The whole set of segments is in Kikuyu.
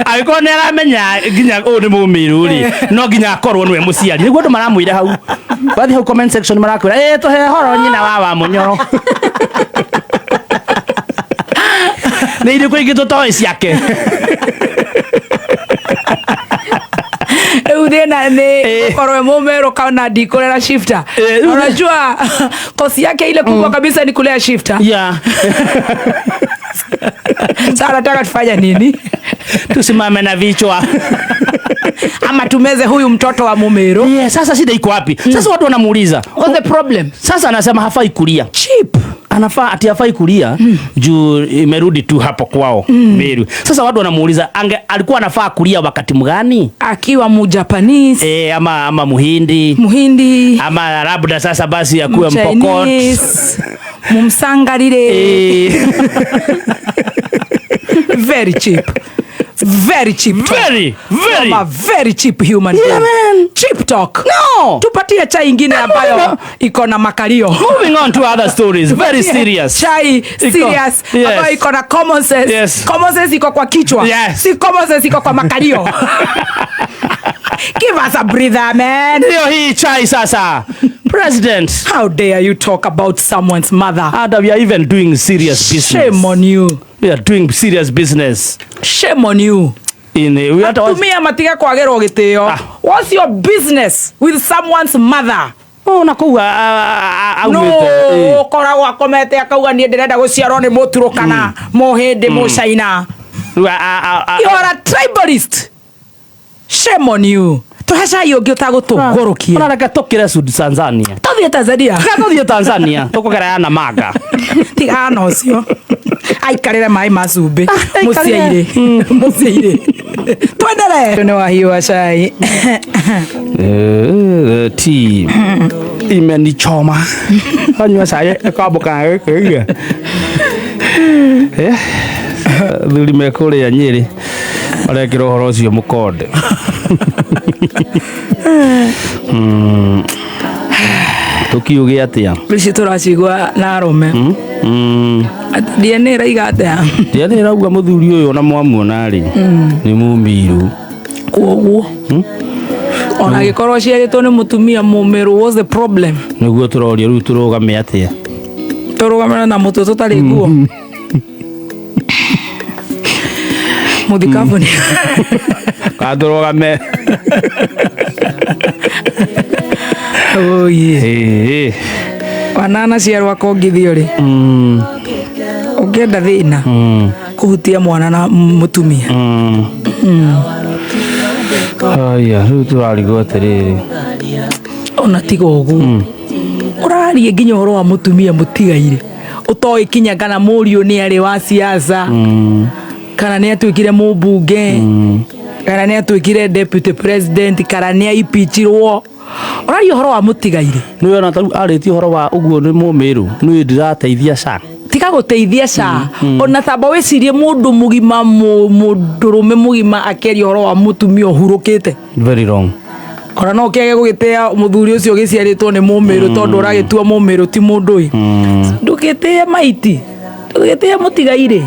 Angĩkorwo nĩ aramenya nginya ũyũ nĩ mũmĩrũ rĩ, no nginya akorwo nĩwe mũciari. Nĩguo andũ maramwĩra hau. Wathiĩ hau comment section marakwĩra, "Ĩ tũhe horo nyina wa wa mũnyoro." Nĩ irĩkũ ingĩ tũtoĩ ciake? Rĩu thĩna nĩ gũkorwo e mũmerũ kana ndikũrera shifter. Unajua kosi yake ile kubwa kabisa ni kulea shifter. Sasa nataka tufanye nini? Tusimame na vichwa. Ama tumeze huyu mtoto wa Mumeru? Yeah, sasa shida iko wapi? Sasa watu wanamuuliza. What's the problem? Sasa anasema hafai kulia. Cheap. Anafaa ati hafai kulia juu imerudi tu hapo kwao Meru. Sasa watu wanamuuliza ange alikuwa anafaa kulia wakati mgani? Akiwa mu Japanese, Ama Muhindi, Muhindi, ama labda sasa basi akuwe Mpokot. Chinese, mumsangarire. Very cheap. Very cheap talk. Very, very. From a very cheap human Yeah, being. man. Cheap talk. No. Tupatie chai ingine ambayo iko na makalio. Moving on to other stories, very serious. Chai serious Yes. ambayo iko na common sense. Yes. Common sense iko kwa kichwa. Yes. Si common sense iko kwa makalio. Give us a breather, man. Ndio hii chai sasa. President. How dare you talk about someone's mother? And we are even doing serious business. Shame on you. We are doing serious business. Shame on you. In we hata Atumia matiga kwagĩrwo gĩtĩo. What's your business with someone's mother? Oh, na kũu No, aumĩte. ũkoragwo akomete akauga niĩ ndĩrenda gũciarwo nĩ mũturũkana, mũhĩndĩ, mũcaina. Rĩu You are a tribalist. Shame on you. Tũhe cai ũngĩ ũtagũtũgũrũkia. Ũrareke tũkĩre Sud Tanzania. Tũthiĩ Tanzania. Reke tũthiĩ Tanzania tũkũgera ya Namanga. Tigana na ũcio. Aikarĩre maĩ ma cumbĩ. Aikarĩre. Mũciairĩ. Mũciairĩ. Twendelee. Nĩ wahiũa cai. Tea imenichoma. Anyua cai ĩkambũka gĩkĩ. Thuri me kũrĩa Nyĩrĩ marekĩra ũhoro ũcio mũkonde. Tũkiuge atĩa? Ici tũracigua na arũme. Atĩ DNA ĩraiga atĩa? DNA ĩrauga mũthuri ũyũ ona mwamuona rĩ nĩ mũmiru. Koguo ona angĩkorwo aciarĩtwo nĩ mũtumia mũmĩrũ, what's the problem? Nĩguo tũroria rĩu tũrũgame atĩa? Tũrũgamĩre na mũtwe tũtarĩ nguo. Mũthikabu nĩ Kana tũrũgame. Oye. Ĩĩ. Wanana ciarwo akongithio rĩ, ũngĩenda thĩna kũhutia mwana na mũtumia. Aya, rĩu tũrarigwo atĩrĩrĩ. Ona tiga ũguo ũrarie nginya ũhoro wa mũtumia mũtigaire ũtoĩ kinya kana mũriũ nĩ arĩ wa siasa, kana nĩ atuĩkire mũmbunge, kana nĩ atuĩkire deputy president, kana nĩ aipichirwo. Ũraria ũhoro wa mũtigaire. Nĩ ona tarĩu arĩtie ũhoro wa ũguo nĩ mũmĩrũ, nĩ ndĩrateithia SHA. Tiga gũteithia SHA. Ona tamba wĩcirie mũndũ mũgima, mũndũrũme mũgima akĩaria ũhoro wa mũtumia ũhurũkĩte. Very wrong. Ona no kĩage gũgĩtĩa mũthuri ũcio ũgĩciarĩtwo nĩ mũmĩrũ, tondũ ũragĩtua mũmĩrũ ti mũndũ ĩ. Ndũgĩtĩe maiti, ndũgĩtĩe mũtigairĩ.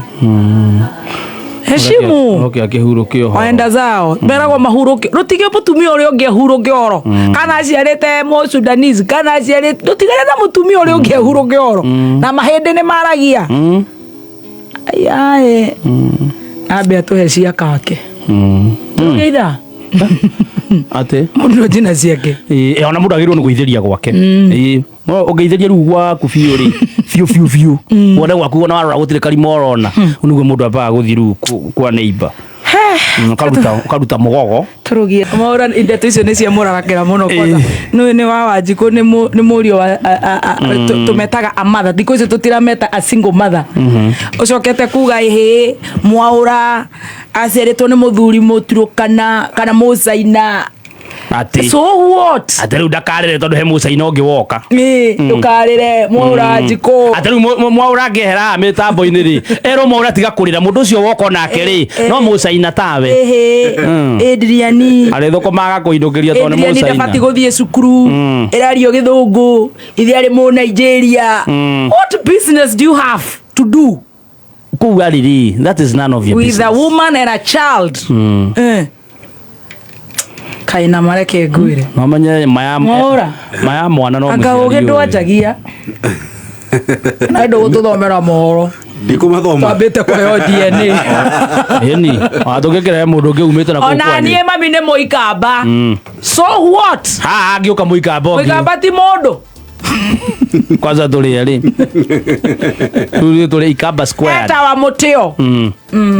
Heshimu. Oke akĩhurũke ũhoro. Waenda zao meragwo mahurũke, rũtige mũtumia ũrĩa ũngĩ ahurũke ũhoro, kana aciarĩte mũ Sudanese, kana aciarĩte, rũtigane na mũtumia ũrĩa ũngĩ ahurũke ũhoro, na mahĩndĩ nĩ maragia. Ayae ambe atũhe cia kake. Tũgeitha Atĩ mũndũ njina ciake. Ĩĩ, ona mũndũ agĩrĩirwo nĩ gũithĩria gwake. Ĩĩ, no ũngĩithĩria rĩu gwaku biũ rĩ, biũ biũ biũ, wone gwaku ona warora gũtirĩ karima ũrona, nĩguo mũndũ ambaga gũthiĩ rĩu kwa neighbor. Ũkaruta mũgogo. Tũrũgie maũra indeto icio nĩ cia mũrarakĩra mũno kwanza. Nĩ nĩ wa Wanjikũ, nĩ mũriũ wa tũmetaga a mother, thikũ icio tũtirameta a single mother. Ũcokete kuga ĩhĩ mwaũra aciarĩtwo nĩ mũthuri mũturũkana kana mũcaina. Atĩ So what? Atĩ rĩu ndakarĩre tondũ he mũcaina ũngĩ woka. Ĩ, ndũkarĩre mwaũra Wanjikũ. Atĩ rĩu mwaũra angĩehera haha mĩtambo-inĩ rĩ, erwo mwaũra tiga kũrĩra, mũndũ ũcio woka onake rĩ no mũcaina tawe. Ĩhĩ Adriani Arĩthũkũmaga kũinũkĩria tondũ nĩ Adriani mũcaina. ndabati gũthiĩ cukuru, ĩrario gĩthũngũ, ithe arĩ mũ Nigeria. What business do you have to do? Kũu arĩ rĩ, that is none of your with a business. Woman and a child. Eh. Kaĩ na mareke ngwĩre. No menye maya. Ng'ũra. Maya mwana no Anga ũgĩ mũciari ũyũ. ndwanjagia na ndũgũtũthomera mohoro. Ndikũmathoma. Twambĩte kũheo DNA. Ĩni watũngĩkĩra mũndũ ũngĩ umĩte na kũu Ona kwanyu. niĩ mami nĩ mũikamba, so what? Haha angĩũka mũikamba ũngĩ. Mũikamba ti mũndũ. Kwanza tũrĩ erĩ rĩu tũrĩ Ikamba square. Etawa mũtĩo.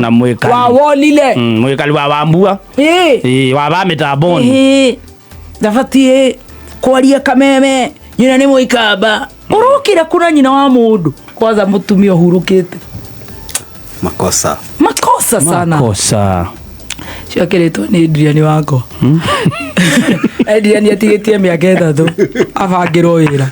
Na mwĩkali wa wolile. Mwĩkali wa wambua. Ĩ. Ĩ, wa ba mĩtamboni. Ĩ, ndabatiĩ kwaria kameme nyina nĩ mũikamba ũrokĩra kuna nyina wa mũndũ kwanza mũtumia ũhurũkĩte. Makosa. Makosa sana. Makosa. Ciakĩrĩtwo nĩ Adrian wakwa. Adrian atigĩtie mĩaka 3 abangĩrwo wĩra.